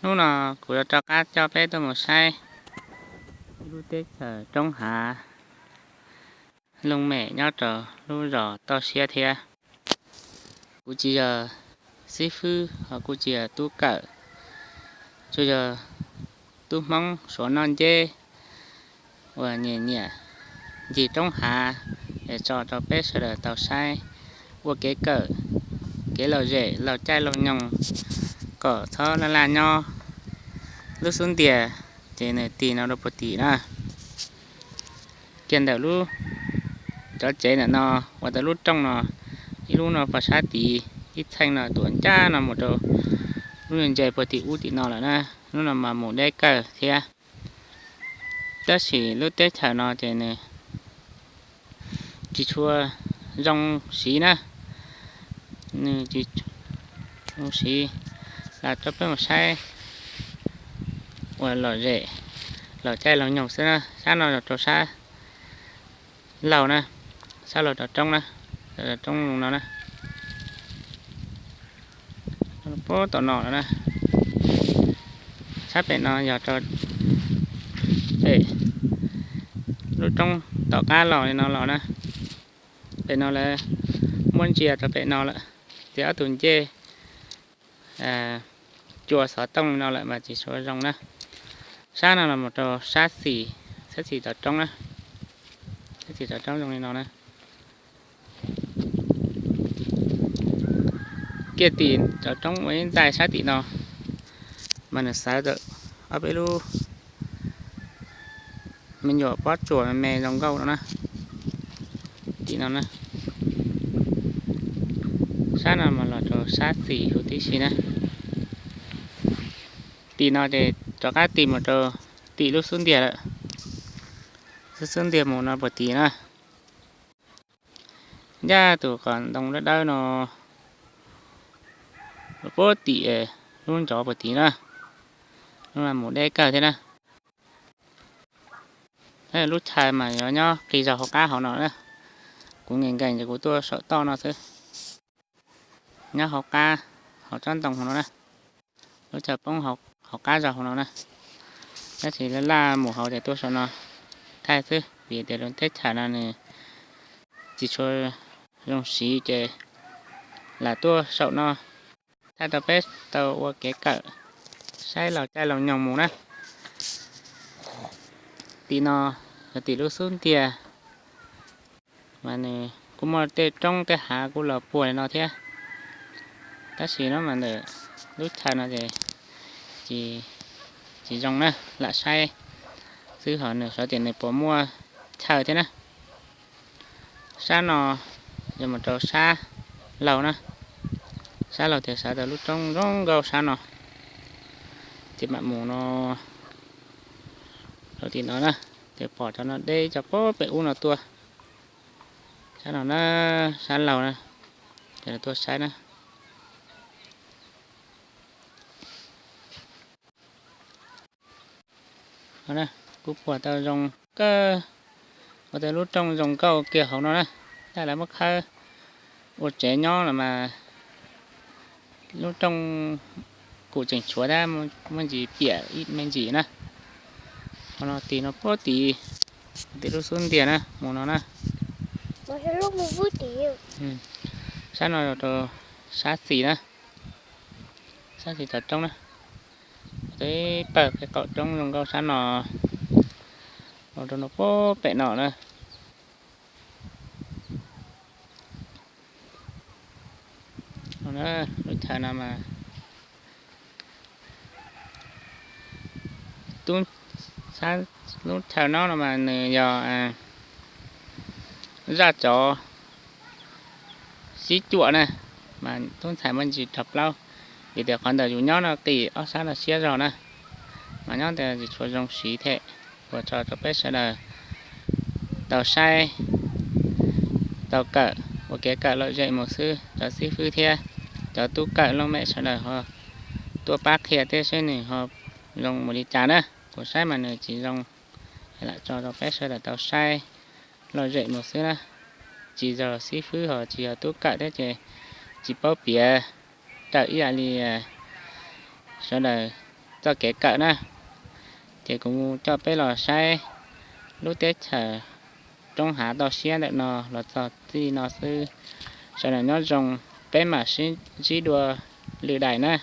Hnub no kuv yuav rov qab coj peb tuaj mus saib ib lub teb chaws roob hav looj mem nyob rau lub zos Toj Siab thiab. Kuv tsis yog xib fwb ho kuj tsis yog tub kawm, tsuas yog tub Hmoob suav noj nceb uas nyiam nyiam ncig roob hav es tso rau peb sawv daws tau saib ua kev kawm, kev lom zem laug caij laug nyoog kom txhob laj laj nyob. Lub xub ntiag ces nws tig no rau puag tim na, kiag ntawm lub, cov tsev ntawm no uas tau lub rooj no, ib lub no pog sab tid, ib txheej no tuaj ncaj no mus rau lub ntse puag tim ub tim no lawm na. Lub no mas mus deb kawg thiab. Tab sis lub teb chaws no ces nws tsis tshua zoo siv na, nws tsis zoo siv, lam rau peb mus saib uas lom zem laug caij laug nyoog xwb na. Sab no yog rau sab laug na, sab laug rov roob na, rov roob zoo no na, puag tom no lawm na. Sab pem no yog rau pem lub roob tom qab los li no los na. Pem no lawv muab ntsia rau pem no lawm, ces ob tug ncej cua xov tooj li no lawm mas tsis tshua zoo na. Sab no los mus rau sab xis, sab xis tom roob na, sab xis tom roob zoo li no na. Kiag tim tom roob ua ib ntxaij sab tim no mas nws xav tawm ob peb lub me nyuam pob tsuas me me zoo nkauj no na. Tim no na, sab no mas los rau sab xis huv tib si na. Tim no ces rov qab tig mus rau tim lub xub ntiag lawm, lub xub ntiag mus no puag tim na. Ncaj tus qos ntoo dawb dawb no, puag tim lub ncov puag tim na, lub no mus deb kawg thiab na. Lub chaw mas yuav nyob qis zog hauv qab hauv no na. Kuv nkees nkees ces kuv tuaj saum toj no xwb. Nyob hauv qab, hauv tsob ntoo hauv no na. Lub chaw poob hauv qab zog hauv no na. Tab sis laj laj mus hauv ces tuaj saum no thaij xwb, vim tias lub teb chaws no nws tsis tshua zoo siv ces lam tuaj saum no thaij rau peb tau ua kev kawm, saib laug caij laug nyoog mus na. Tim no yog tim lub xub ntiag, mas nws kuj muaj tej roob tej hav kuj los puag li no thiab. Tab sis no mas ntawm lub chaw no ces tsis zoo na, lam saib xwb ho nws xyov tias nws puas muaj chaw thiab na. Sab no yuav mus rau sab laug na, sab laug tias sawv tau lub roob zoo nkauj sab no, ces mam mus no rau tim no na, ces pom cov no deb cov pem ub no tuaj. Sab no na, sab laug na, ces tuaj saib na. Kuj puag tau zoo kawg, ua tau lub rooj zoo nkauj kiag hauv no na. Tab lawv muab khawb ua tsev nyob los mas lub rooj kuj tseem tshuav thiab, muaj ntsis piam ib me ntsis na. Qhov no tim no puag tim, tim lub xub ntiag na mus no na. Sab no rau sab xis na, sab xis tom roob na. Teb pawg peb qaum roob zoo nkauj sab no, mus rau no puag pem no na. Lub chaw no mas, lub chaw no no mas nws yog zaj tsov sib cuam na, mas tub ntxhais muaj ntsis rog plaub, vim tias qhov ntawm yus nyob no qis ob sab no siab zog na, mas nyob ntawd tsis tshua zoo siv thiab. Ua tso rau peb sawv daws tau saib, tau kawm, ua kev kawm lom zem mus xwb. Cov xib fwb thiab cov tub kawm looj mem sawv daws ho tuaj pab qhia thiab seb nws ho zoo mus li cas na. Kuv saib mas nws tsis zoo, lam tso rau peb sawv daws tau saib lom zem mus xwb na. Tsis yog xib fwb ho tsis yog tub kawm thiab ces tsis paub piav raws ib yam li sawv daws txoj kev kawm na. Ces kuv coj peb los saib lub teb chaws roob hav toj siab ntawm no los txog txij no xwb. Sawv daws nyob zoo, peb mam sib ntsib dua lwm daim na.